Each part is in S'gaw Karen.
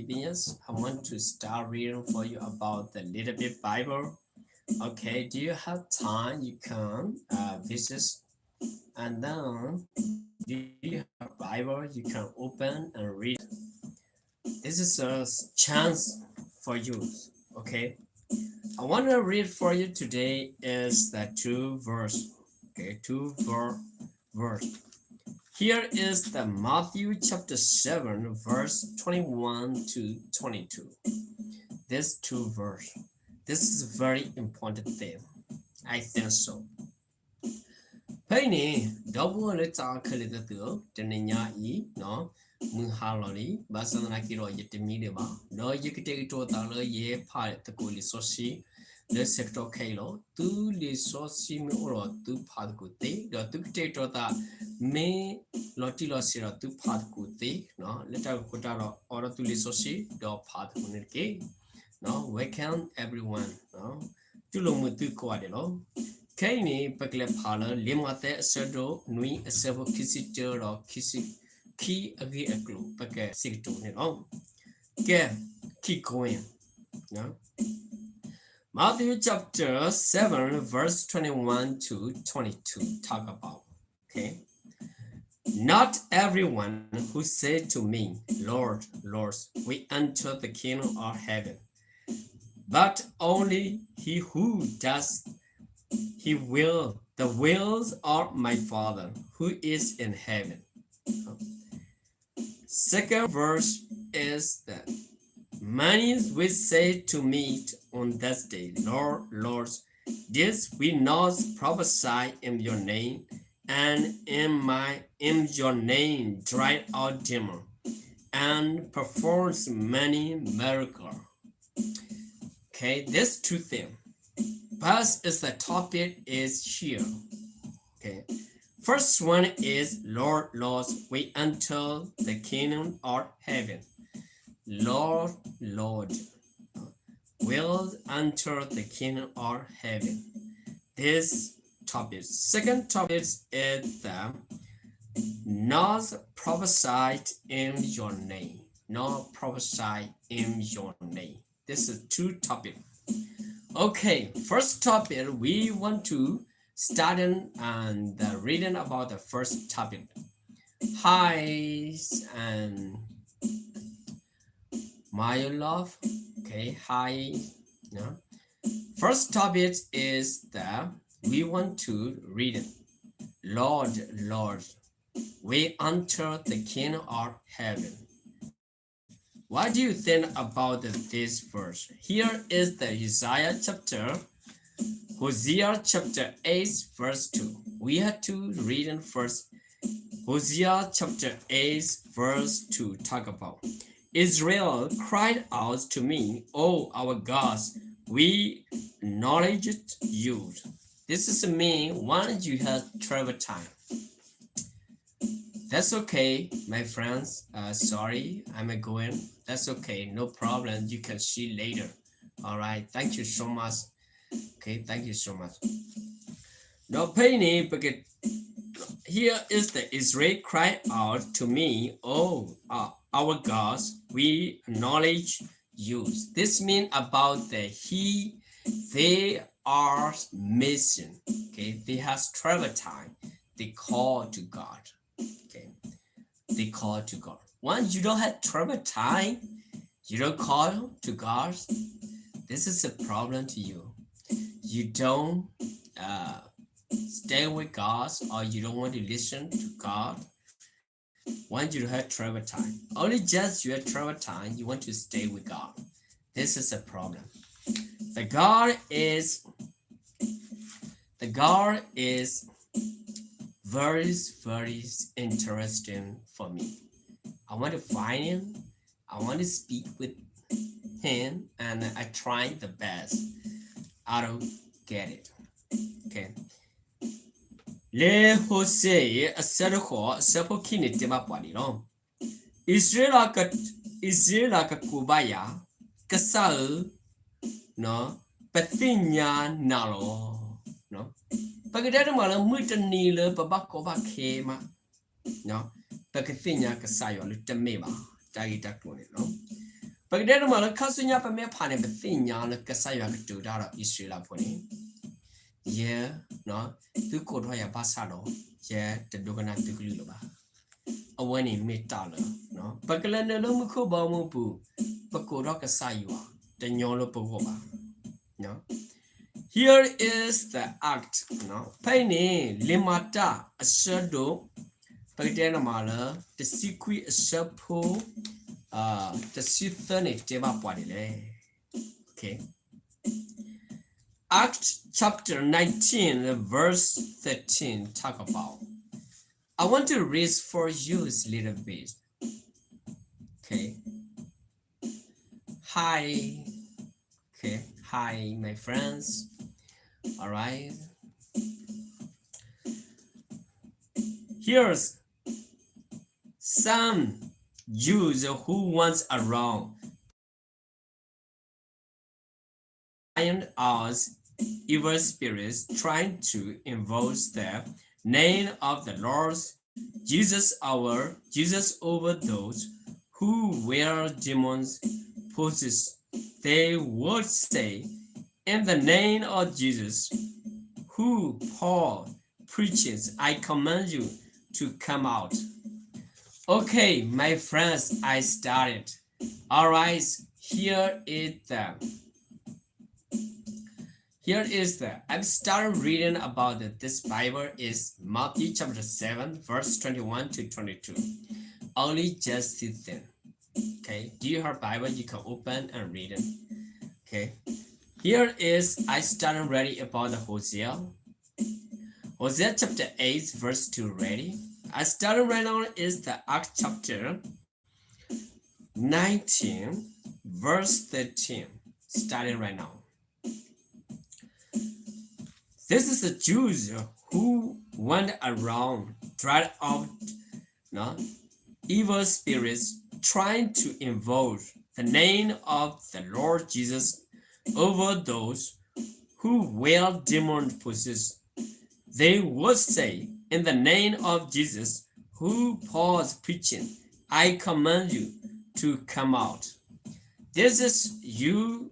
Phineas, I want to start reading for you about the little bit Bible. Okay, do you have time? You can uh, visit, and then do you have Bible? You can open and read. This is a chance for you. Okay, I want to read for you today is the two verse. Okay, two ver- verse. Here is the Matthew chapter seven, verse twenty-one to twenty-two. This two verse. This is a very important thing. I think so. ဖဲအံၤန့ၣ် ဒီပုၢ်ဝဲၢ်လၢတၢ်ခဲလၢာ်သ့ၣ်ဧၢ, တနံၤညါအံၤ မုၢ်ဟါလီၤလံ, ဘၣ်ဆၣ်သနာ်က့ဒီး ယတမံဒံးဘၣ်, ဒီးယကတဲာ်ကတီၤသးလၢယဲဖးသကိးလံာ်စီဆှံ လၢဆၢကတီၢ်ခဲအံၤလီၤ. သုလံာ်စီဆှံမ့ၢ်အိၣ်ဒီးသုဖးသကိးသ့, ဒီးသုကတဲာ်ကတီၤသး မ့ၢ်လီၤတံၢ်လီၤဆဲးဒီးသုဖးသကိးသ့, လၢတၢ်ကဃိတၢ်ဒီး အိးထီၣ်သုလံာ်စီဆှံ ဒီးဖးသကိးန့ၣ်တက့ၢ်. Welcome everyone. တူၢ်လိာ်မုာ်သုကိးဂၤဒဲးလီၤ. ခဲအံၤန့ၣ် ပကလဲၤဖးလၢ လံာ်မးသဲအဆၢဒိၣ်နွံ အဆၢဖိခံဆံတၢဒီးခံဆံခံအဂ့ၢ်အကျိၤ ပကစံးကတိၤန့ၣ်လီၤ. ကဲ, keep going. Matthew chapter seven, verse twenty-one to twenty-two talk about, okay? Not everyone who said to me, Lord, Lord, will enter the kingdom of heaven, but only he who does he will the wills of my Father who is in heaven. Second verse is that many will say to me on that day, Lord, Lord, did we not prophesy in your name, and in my in your name drive out demons, and performs many miracles? Okay, these two things. But is the topic is here. Okay. First one is Lord, Lord, we enter the kingdom of heaven. Lord, Lord, will enter the kingdom of heaven. This topic. Second topic is the not prophesied in your name. Not prophesied in your name. This is two topic. Okay, first topic, we want to start in, and the reading about the first topic. Hi, and my love. Okay, hi. No? First topic is that we want to read it. Lord, Lord, we enter the kingdom of heaven. What do you think about the, this verse? Here is the Isaiah chapter, Hosea chapter eight, verse two. We have to read in first. Hosea chapter eight, verse two talk about Israel cried out to me, O our gods, we acknowledge you. This is me when you have travel time. That's okay, my friends. Uh, sorry, I'm going. That's okay, no problem. You can see later. All right, thank you so much. Okay, thank you so much. Now, Penny, here is the Israel cry out to me, oh, uh, our gods, we acknowledge you. This means about the he, they are missing. Okay, they have travel time. They call to God. Okay, they call to God. When you don't have travel time, you don't call to God. This is a problem to you. You don't uh, stay with God, or you don't want to listen to God. When you have travel time, only just you have travel time, you want to stay with God. This is a problem. The God is the God is very, very interesting for me. I want to find him. I want to speak with him, and I try the best. I don't get it. Okay. လံာ်ဟိၤၡ့ အဆၢဒိၣ်ဃိး အဆၢဖိခံန့ၣ် တဲဘၣ်ပှၤန့ၣ်လီၤ. အံၣ်စရ့လးက, အံၣ်စရ့လးကကိးဘၣ်ယၤ, ကစၢ်ဧၢ, ပသ့ၣ်ညါနၤလီၤ. ပကတဲတမးလၢ မုၢ်တနံၤလၢပဘၣ်ကီဘၣ်ခဲမး ပကသ့ၣ်ညါကစၢ်ယွၤလၢတမ့ၢ်ဘၣ် တၢ်ဂ့ၢ်တၢ်ကျိၤန့ၣ်လီၤ. ပကတဲတမံၤလၢခါဆူညါပမ့ၢ်ဖးန့ၣ် ပသ့ၣ်ညါလၢကစၢ်ယွၤကတိၤတၢ်ဒီးအံၣ်စရ့လးဖိန့ၣ်, ယဲ, သုကိးထီၣ်ယၤဘၣ်ဆၣ်ဒီး ယဲတဒိကနၣ်သုကလုၢ်လၢၤဘၣ်. အဝဲန့ၣ်မ့ၢ်တၢ်လၢ ပကလဲၤနုာ်လၢမူခိၣ်ဘီမုၢ်ပူၤ, ပကိးထီၣ်ကစၢ်ယွၤ တညီလၢပဂီၢ်ဘၣ်. Here is the act, ဖဲအံၤန့ၣ် လံာ်မၤတၢ်အဆၢဒိၣ်, ပကတဲန့ၣ်မးလၢ တဆံခွံအဆၢဖိ တဆံသၢန့ၣ်တဲဘၣ်ပှၤဒ်လဲၣ်. Acts chapter nineteen, verse thirteen talk about. I want to read for you a little bit. Okay. Hi. Okay. Hi, my friends. All right. Here's some Jews who went around and out evil spirits trying to invoke the name of the Lord Jesus our Jesus over those who were demons possessed. They would say, "In the name of Jesus, who Paul preaches, I command you to come out." Okay, my friends, I started. All right, here is the here is the I'm starting reading about the, this Bible is Matthew chapter seven, verse twenty-one to twenty-two. Only just sit there. Okay, do you have Bible? You can open and read it. Okay, here is I starting reading about the Hosea. Hosea chapter eight, verse two ready. I starting right now is the Acts chapter nineteen, verse thirteen. Starting right now. This is the Jews who went around, drive out, no, evil spirits, trying to invoke the name of the Lord Jesus over those who were demon possessed. They would say, "In the name of Jesus, who Paul's preaching, I command you to come out." This is, you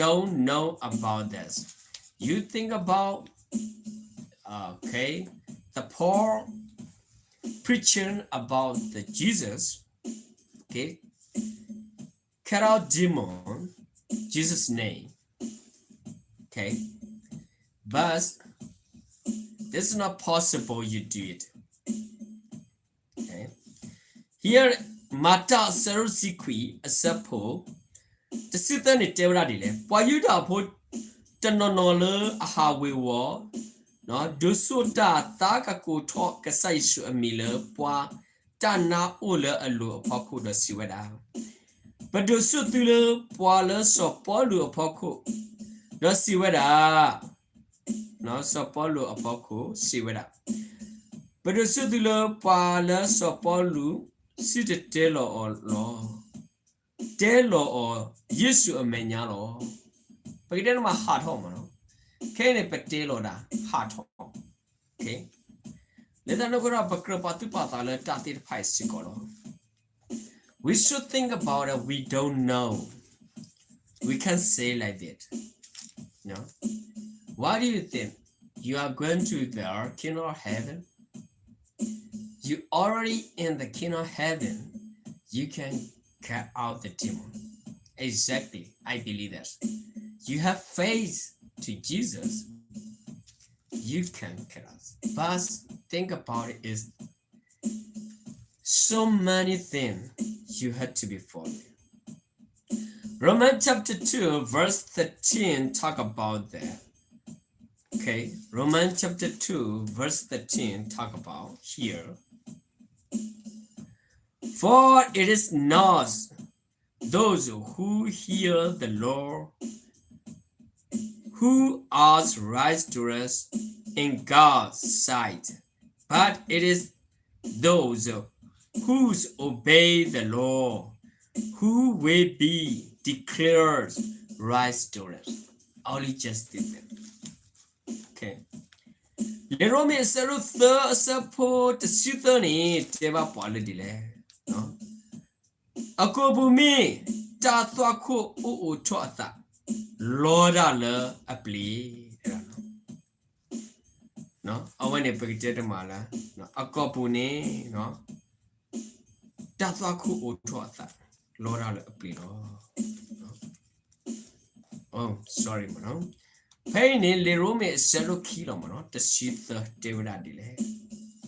don't know about this. You think about, okay, the Paul preaching about the Jesus, okay, cast out demon, Jesus' name. Okay, but this is not possible you do it. Okay, here မၤတၢ်အဆၢဒိၣ်တဆံခွံ အဆၢဖိ တဆံသၢန့ၣ်တဲဝဲဒၣ်ဒ်လဲၣ်, ပှၤယူဒၤဖိတနီၤနီၤလၢအဟးဝ့ၤဝီၤ ဒိးဆူၣ်တၢ်သးကကိးထီၣ်ကစၢ်ယ့ၣ်ၡူးအမံၤလၢပှၤတၢ်နါအိၣ်လၢအလိၤအဖီခိၣ်ဒီးစံးဝဲဒၣ်, ပဒိးဆူၣ်သုလၢပှၤလၢစီၤပီလူးအဖီခိၣ်, ဒီးစံးဝဲဒၣ်, စီၤပီလူးအဖီခိၣ်စံးဝဲဒၣ်, ပဒိးဆူၣ်သုလၢပှၤလၢစီၤပီလူးစံၣ်တဲၤတဲလီၤအီၤလီၤ. တဲလီၤအီၤယ့ၣ်ၡူးအမဲာ်ညါလီၤ. ပကတဲန့ၣ်မးဟးထီၣ်မးလီၤ. ခဲအံၤန့ၣ် ပတဲလီၤဒၣ်ဟးထီၣ်. လၢတၢ်န့ၣ်အဃိဒီး ပကြၢးပာ်သူၣ်ပာ်သးလၢတၢ်သ့ၣ်တဖၣ်အံၤစ့ၢ်ကီးလီၤ. We should think about it. We don't know. We can't say like that. No. Why do you think you are going to the kingdom of heaven? You already in the kingdom of heaven. You can cast out the demon. Exactly. I believe that. You have faith to Jesus. You can cast out. But think about it is so many things you have to be following. Romans chapter two, verse thirteen talk about that. Okay, Romans chapter two, verse thirteen talk about here. For it is not those who hear the law who are righteous in God's sight, but it is those who obey the law who will be declared righteous. Only just did it. Okay. လံာ်ရိမ့ၤအဆၢဒိၣ်သၢအဆၢဖိတဆံသၢန့ၣ် တဲဘၣ်ပှၤလၢဒ်လဲၣ်. အကိာ်ပူၤမ့ၢ် တၢ်သွၣ်ခိၣ်အိၣ်အိးထီၣ်အသး လီတၢ်လၢအပျ့ၤ, အဝဲန့ၣ်ပကတဲတမးလၢ အကိာ်ပူၤန့ၣ် တၢ်သွၣ်ခိၣ်အိးထီၣ်အသး လီတၢ်လၢအပျ့ၤလီၤ. ဖဲအံၤန့ၣ် လံာ်ရိမ့ၤအဆၢဒိၣ်ခံလီၤမ့ၢ်နီၤ တဆံသၢတဲဝဲဒၣ်ဒ်လဲၣ်.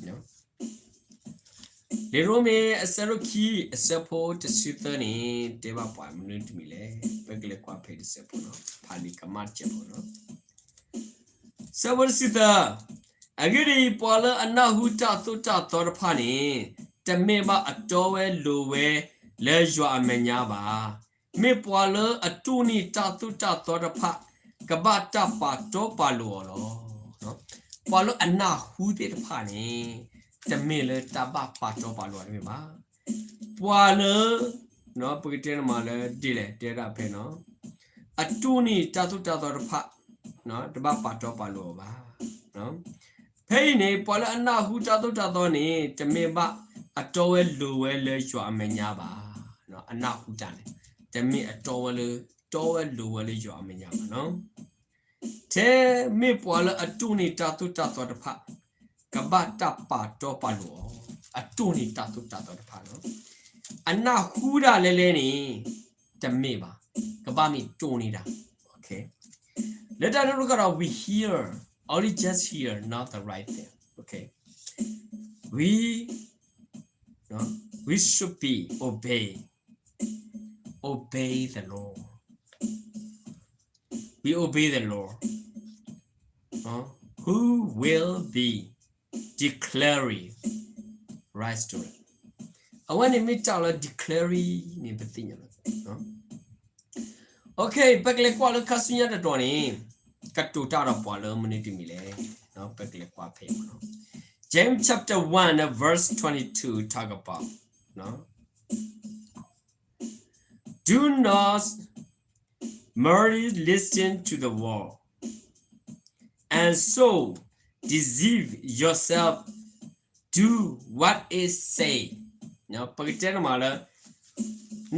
လံာ်ရိမ့ၤအဆၢဒိၣ်ခံ အဆၢဖိတဆံသၢန့ၣ် တဲဘၣ်ပှၤမနုၤတမံၤလဲၣ်. ပကလဲၤကွၢ်ဖဲတဆၢဖိနီၤ ဖးလံာ်ကမၣ်တစဲးဖိနီၤ ဆၢဖိတဆံသၢ, အဂ့ၢ်ဒ်အံၤ, ပှၤလၢအနၢ်ဟူတၢ်သိၣ်တၢ်သီတဖၣ်န့ၣ် တမ့ၢ်ဘၣ်အတီဝဲလိၤဝဲလၢယွၤအမဲာ်ညါဘၣ်. မ့ၢ်ပှၤလၢအတူၢ်န့ၢ်တၢ်သိၣ်တၢ်သီတဖၣ် ကဘၣ်တၢ်ပာ်တီပာ်လိၤအီၤလီၤ. ပှၤလၢအနၢ်ဟူသ့ၣ်တဖၣ်န့ၣ် တမ့ၢ်လၢတၢ်ဘၣ်ပာ်တီပာ်လိၤအီၤတမ့ၢ်ဘၣ်. ပှၤလၢ ပကတဲနမးလၢဒ်လဲၣ် တဲဒၣ်ဖဲနီၤ အတူၢ်န့ၢ်တၢ်သိၣ်တၢ်သီတဖၣ် တဘၣ်ပာ်တီပာ်လိၤအီၤဘၣ်. ဖဲအံၤန့ၣ် ပှၤလၢအနၢ်ဟူတၢ်သိၣ်တၢ်သီန့ၣ် တမ့ၢ်ဘၣ်အတီဝဲလိၤဝဲလၢယွၤအမဲာ်ညါဘၣ်. အနၢ်ဟူတၢ်န့ၣ် တမ့ၢ်အတီဝဲလၢ တီဝဲလိၤဝဲလၢယွၤအမဲာ်ညါဘၣ်နီၤ ထဲမ့ၢ်ပှၤလၢအတူၢ်န့ၢ်တၢ်သိၣ်တၢ်သီတဖၣ် ကဘၣ်တၢ်ပာ်တီပာ်လိၤအီၤ, အတူၢ်န့ၢ်တၢ်သိၣ်တၢ်သီတဖၣ်လီၤ. အနၢ်ဟူဒၣ်လဲၣ်လဲၣ်န့ၣ် တမ့ၢ်ဘၣ်, ကဘၣ်မ့ၢ်တူၢ်န့ၢ်တၢ်. လၢတၢ်န့ၣ်တခီဒီး we hear, only just hear, not the right thing. We, we should be obey, obey the Lord. We obey the Lord, who will be declaring righteous. အဝဲန့ၣ်မ့ၢ်တၢ်လၢ declaring န့ၣ် ပသ့ၣ်ညါလီၤ. Okay, ပကလဲၤကွၢ်လၢခါဆူညါတတီၤန့ၣ် ကတိၤတၢ်ဒီးပှၤလၢမနုၤတမံၤလဲၣ်. ပကလဲၤကွၢ်ဖဲမ့ၢ်နီၤ James chapter one verse twenty-two talk about Do not merely listen to the world, and so deceive yourself. Do what it say. ပကတဲနမးလၢ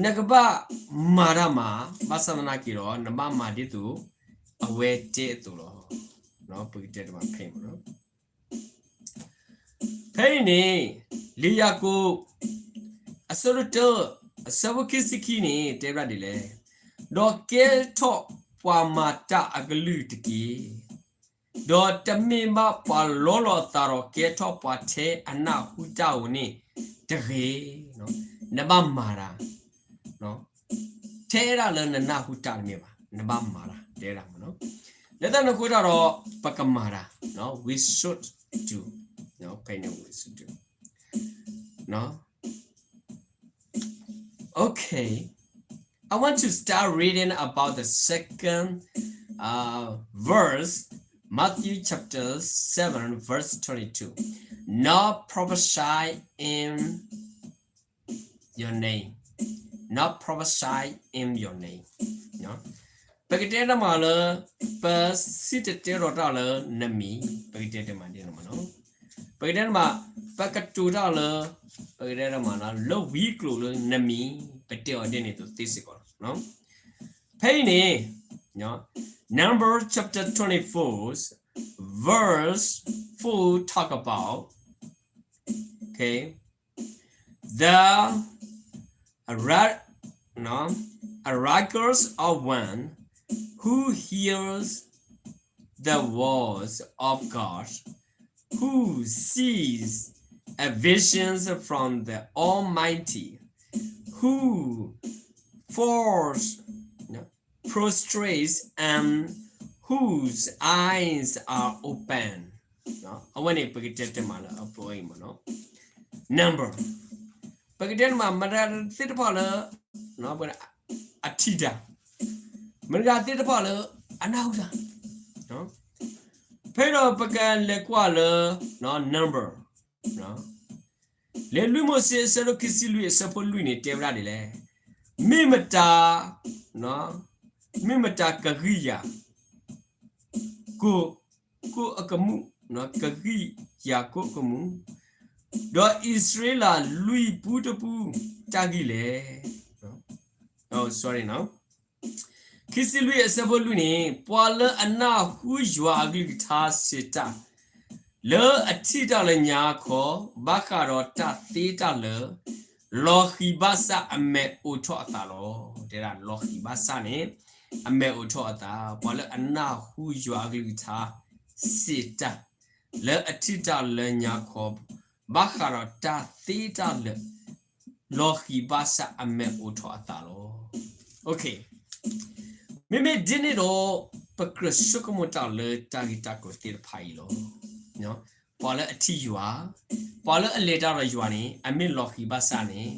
နကဘၣ်မၤတၢ်မၤ, ဘၣ်ဆၣ်သနာ်က့ဒီး နဘၣ်မၤဒ်သိး အဝဲတဲအသိးလီၤ. ပကတဲတမးဖဲမ့ၢ်နီၤ ဖဲအံၤန့ၣ် လံာ်ယၤကိာ် အဆၢဒိၣ်တၢ အဆၢဖိခံဆံခံန့ၣ် တဲဝဲဒၣ်ဒ်လဲၣ်, ဒီးကဲထီၣ်ပှၤမၤတၢ်အကလုၢ်တက့ၢ်. ဒီးတမ့ၢ်ဘၣ်ပှၤလီလီၤအသးဒီး ကဲထီၣ်ပှၤထဲအနၢ်ဟူတၢ်ဧိၤန့ၣ်တဂ့ၤ. နဘၣ်မၤတၢ် ထဲဒၣ်လၢနနၢ်ဟူတၢ်တမ့ၢ်ဘၣ်, နဘၣ်မၤတၢ် တဲဒၣ်မ့ၢ်နီၤ. လၢတၢ်န့ၣ်အဃိတၢ်ဒီး ပကမၤတၢ် we should do, ဖဲန့ၣ် we should do. Okay, I want to start reading about the second uh, verse, Matthew chapter seven, verse twenty-two. Not prophesy in your name, not prophesy in your name. ပကတဲတမးလၢ ပစံၣ်တဲၤတဲလီၤတၢ်လၢနမံၤ, ပကတဲတမးဒ်န့ၣ်မ့ၢ်နီၤ. ပကတဲတမး ပကတိၤတၢ်လၢ ပကတဲတမးလၢ လၢဝံကျိၤလၢနမံၤ, ပတဲအီၤဒ်န့ၣ်သိးသ့စ့ၢ်ကီးလီၤ. ဖဲအံၤန့ၣ် Numbers chapter twenty-four, verse four talk about, okay, the ara- no, arrogance of one who hears the voice of God, who sees a visions from the Almighty, who falls, no, prostrates and whose eyes are open. အဝဲန့ၣ် ပကတဲတမးလၢအပှဲၤအံၤမ့ၢ်နီၤ. Number ပကတဲတမး မတၤသ့ၣ်တဖၣ်လၢ အထံၣ်တၢ်, မတၤသ့ၣ်တဖၣ်လၢအနၢ်ဟူတၢ်. ဖဲဒီးပကလဲၤကွၢ်လၢ number လၢလွံၢ်မိၤၡ့အဆၢဒိၣ်ခံဆံလွံၢ်အဆၢဖိလွံၢ်န့ၣ် တဲဝဲဒၣ်ဒ်လဲၣ်, မ့ၢ်မတၤ, မ့ၢ်မတၤကဂံၢ်ယၤ ကိး, ကိးအကမူၣ်, ကဂံၢ်ယၤကိးအကမူၣ်, ဒီးအံၣ်စရ့လးလွံၢ်ပူတပူတၢ်ဂံၢ်လဲၣ်. sorry နီၤ, ခံဆံလွံၢ်အဆၢဖိလွံၢ်န့ၣ်, ပှၤလၢအနၢ်ဟူယွၤအကလုၢ်ကထါစံးတၢ်, လၢအထံၣ်တၢ်လၢညါခီ, ဘၣ်ဃးဒီးတၢ်သ့တၢ်လၢာ်, လီၤဃံၤဘၣ်ဆၣ်အမဲာ်အိးထီၣ်အသးလီၤ. တဲဒၣ်လီၤဃံၤဘၣ်ဆၣ်န့ၣ်, အမဲာ်အိးထီၣ်အသး, ပှၤလၢအနၢ်ဟူယွၤအကလုၢ်ကထါစံးတၢ်, လၢအထံၣ်တၢ်လၢညါခီ, ဘၣ်ဃးဒီးတၢ်သ့တၢ်လၢာ်, လီၤဃံၤဘၣ်ဆၣ်အမဲာ်အိးထီၣ်အသးလီၤ. မ့မ့ၢ်ဒ်န့ၣ်ဒီး, ပကြၢးဆိကမိၣ်တၢ်လၢတၢ်ဂ့ၢ်တၢ်ကျိၤသ့ၣ်တဖၣ်အံၤလီၤ. ပှၤလၢအထံၣ်ယွၤ, ပှၤလၢအလဲၤတၢ်ဒီးယွၤန့ၣ် အမ့ၢ်လီၤဃံၤဘၣ်ဆၣ်န့ၣ်,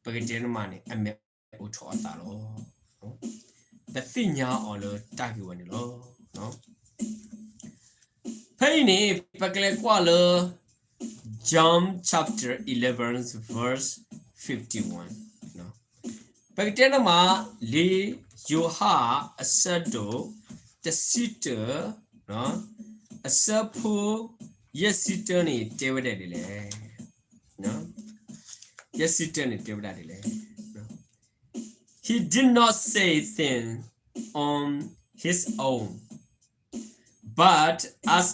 ပကတဲန့ၣ်မးန့ၣ် အမဲာ်အိးထီၣ်အသးလီၤ. ပသ့ၣ်ညါအီၤလၢတၢ်ဂ့ၢ်ဝဲန့ၣ်လီၤ. ဖဲအံၤန့ၣ် ပကလဲၤကွၢ်လၢ John chapter eleven verse fifty-one, ပကတဲန့ၣ်မး, လံာ်ယိၤဟၣ်အဆၢဒိၣ်တဆံတၢ, အဆၢဖိယဲၢ်ဆံတၢန့ၣ် တဲဝဲဒၣ်ဒ်လဲၣ်. ယဲၢ်ဆံတၢန့ၣ် တဲဝဲဒၣ်ဒ်လဲၣ်. He did not say things on his own, but as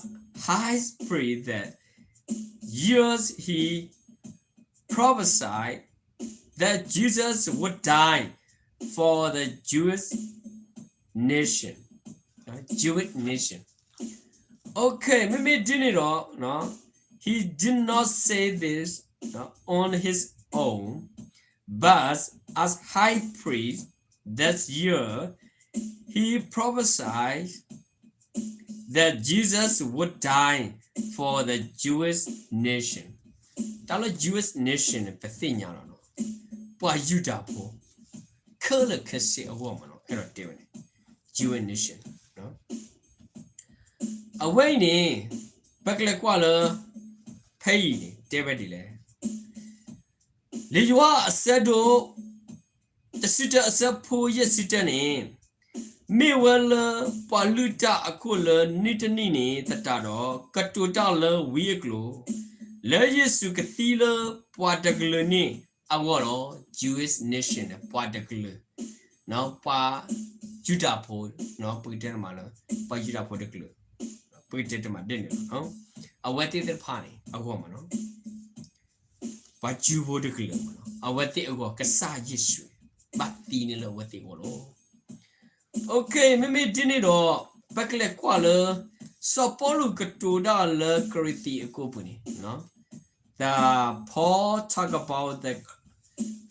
high priest that years he prophesied that Jesus would die for the Jewish nation, uh, Jewish nation. Okay, မ့မ့ၢ်ဒ်န့ၣ်ဒီး, he did not say this, uh, on his own, but as high priest that year, he prophesied that Jesus would die for the Jewish nation. တၢ်လၢ Jewish nation န့ၣ် ပသ့ၣ်ညါလီၤနီၤ, ပှၤယူဒၤဖိ ခဲလၢာ်ခဲဆ့အဂီၢ်မးနီၤ, အဲၣ်ဒိးတဲဝဲန့ၣ် Jewish nation. အဝဲအံၤန့ၣ် ပကလဲၤကွၢ်လၢ ဖဲအံၤန့ၣ် တဲဝဲဒ်လဲၣ်. လံာ်ယိၤဟၣ်အဆၢဒိၣ်တဆံတၢ အဆၢဖိယဲၢ်ဆံတၢန့ၣ်, မ့ၢ်ဝဲလၢပှၤလုၢ်တၢ်အခိၣ်လၢနွံတနံၣ်န့ၣ်သတးဒီး ကတိၤတၢ်လၢဝံအကျိၤ, လၢယ့ၣ်ၡူးကသံလၢပှၤတကလုာ်န့ၣ်အဂီၢ်လီၤ. Jewish nation န့ၣ် ပှၤတကလုာ်, ပှၤယူဒၤဖိ, ပကတဲတမးလၢ ပှၤယူဒၤဖိတကလုာ်, ပကတဲတမးဒ်န့ၣ်လီၤ. အဝဲသ့ၣ်တဖၣ်န့ၣ် အဂီၢ်မးနီၤ, ပှၤယူဖိတကလုာ်မးနီၤ, အဝဲသ့ၣ်အဂီၢ် ကစၢ်ယ့ၣ်ၡူး ဘၣ်သံန့ၢ်လၢအဝဲသ့ၣ်အဂီၢ်လီၤ. Okay, မ့မ့ၢ်ဒ်န့ၣ်ဒီး ပကလဲၤကွၢ်လၢ စီၤပီလူးကတိၤတၢ်လၢကရံၣ်သံးအကိာ်ပူၤန့ၣ်, the Paul talk about the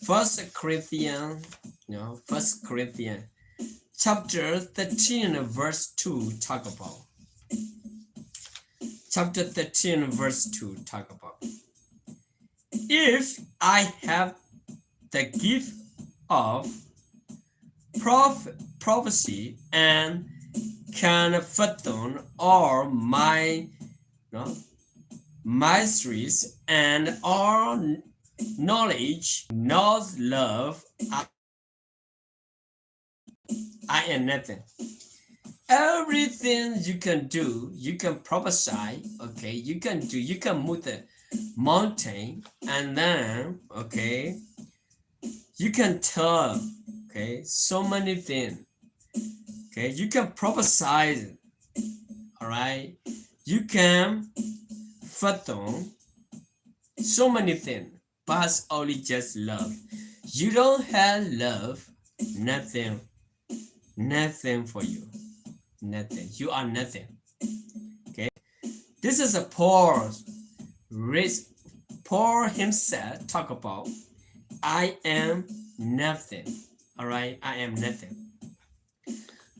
First Corinthians, you know, First Corinthians chapter thirteen verse two talk about, chapter thirteen verse two talk about, if I have the gift of proph- prophecy and can fathom all my, no, mysteries and all knowledge, not love, I, I am nothing. Everything you can do, you can prophesy, okay, you can do, you can move the mountain, and then, okay, you can tell, okay, so many things. Okay, you can prophesy, all right? You can fathom so many things, but only just love. You don't have love, nothing, nothing for you. Nothing. You are nothing. Okay? This is a Paul, Paul himself talk about, I am nothing. All right? I am nothing.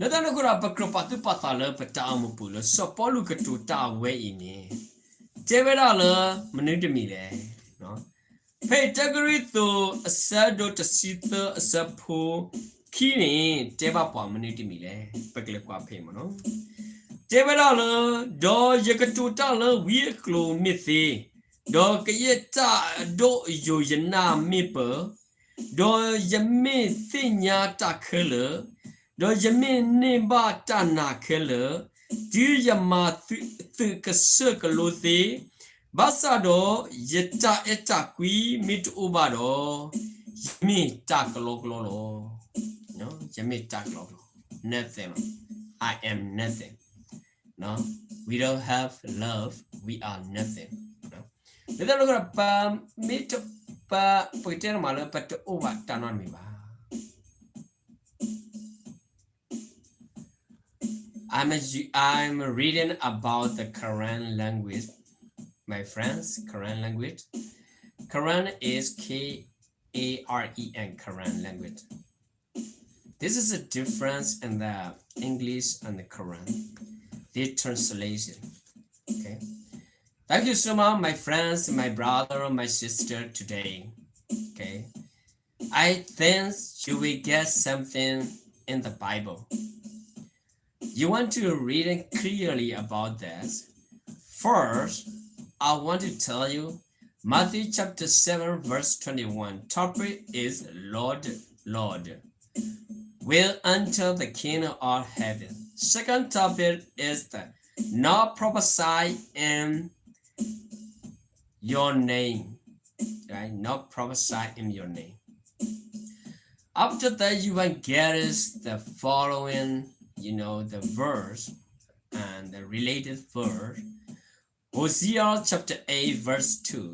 လၢတၢ်န့ၣ်အဃိဒီး ပကြၢးပာ်သူၣ်ပာ်သးလၢပတၢ်အိၣ်မူပူၤလၢ စီၤပီလူးကတိၤတၢ်ဝဲအံၤန့ၣ် တဲဝဲဒၣ်လၢမနုၤတမံၤလဲၣ်. ဖဲအံၤတၢကရံၣ်သူး အဆၢဒိၣ်တဆံသၢ အဆၢဖိခံန့ၣ် တဲဘၣ်ပှၤမနုၤတမံၤလဲၣ်. ပကလဲၤကွၢ်ဖဲအံၤမးနီၤ. တဲဝဲဒၣ်လၢ ဒီးယကတိၤတၢ်လၢဝံအကျိၤမ့ၢ်သ့, ဒီးကယဲၢ်တၢ်အဒိၣ်အယိာ်ယနၢ်မ့ၢ်ပၢၢ်, ဒီးယမ့ၢ်သ့ၣ်ညါတၢ်ခဲလၢာ်, ဒီးယမ့ၢ်န့ၢ်ဘၣ်တၢ်နာ်ခဲလၢာ်, တုၤယမၤသုးကစၢၢ်ကလိသ့, ဘၣ်ဆၣ်ဒီးယတၢ်အဲၣ်တၢ်ကွံမ့ၢ်တအိၣ်ဘၣ်ဒီး, ယမ့ၢ်တၢ်ကလီကလီလီၤ. ယမ့ၢ်တၢ်ကျီကျီ, nothing, I am nothing. We don't have love, we are nothing. လၢတၢ်လီၢ်ကီၢ် ပမ့ၢ်တပ ပကတဲန့ၣ်မးလၢပတအိၣ်ဘၣ်တၢ်နီတမံၤဘၣ်. I'm, I'm reading about the Karen language, my friends, Karen language. Karen is K A R E N, Karen language. This is a difference in the English and the Karen. This translation. Okay. Thank you so much, my friends, my brother, my sister today. Okay. I think you will get something in the Bible. You want to read clearly about this. First, I want to tell you Matthew chapter seven, verse twenty-one. Topic is Lord, Lord, will enter the kingdom of heaven. Second topic is the not prophesy in your name. Right? Not prophesy in your name. After that, you will get is the following, you know, the verse and the related verse. Hosea chapter eight, verse two,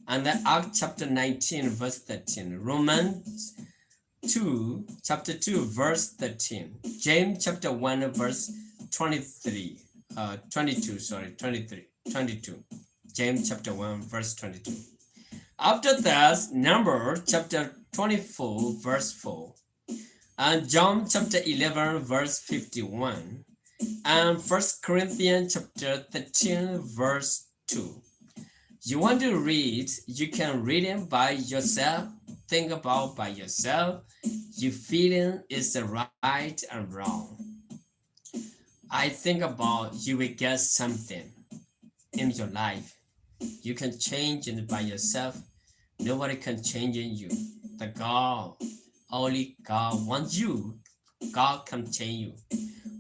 and then Acts chapter nineteen, verse thirteen. Romans two, chapter two, verse thirteen. James chapter one, verse twenty-three, uh, twenty-two, sorry, twenty-three, twenty-two. James chapter one, verse twenty-two. After that, Numbers chapter twenty-four, verse four, and John chapter eleven, verse fifty-one, and First Corinthians chapter thirteen, verse two. You want to read, you can read it by yourself, think about by yourself, your feeling is right and wrong. I think about you will get something in your life. You can change it by yourself. Nobody can change you. The God, only God wants you. God can change you.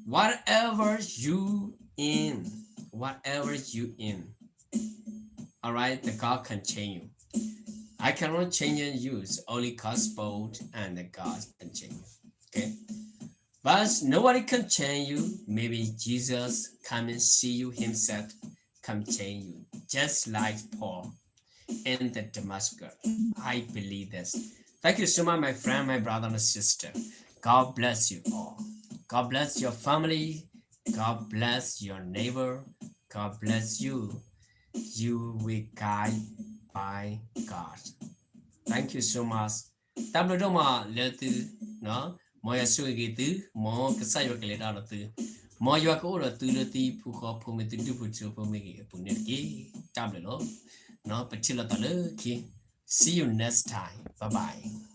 Whatever you in, whatever you in, all right, the God can change you. I cannot change you. It's only God spoke and the God can change you. Okay? But nobody can change you. Maybe Jesus come and see you himself, come change you, just like Paul in the Damascus. I believe this. Thank you so much, my friend, my brother, and sister. God bless you all. God bless your family. God bless your neighbor. God bless you. You will guide by God. Thank you so much. တၢ်ဘျုးဒိၣ်မးလၢသု, မ်ယွၤဆိၣ်ဂ့ၤက့ၤသု, မ်ကစၢ်ယွၤကလဲၤတၢ်ဒီးသု, မ်ယွၤကအိၣ်ဒီးသုလၢသုဟံၣ်ဖိဃီဖိမ့ၢ်ဂ့ၤ သုဒူၣ်ဖိထၢဖိမ့ၢ်ဂ့ၤအပူၤန့ၣ်တက့ၢ်. တၢ်ဘျုးလီၤ. ပထံၣ်လိာ်သးလၢခံ. See you next time. Bye bye.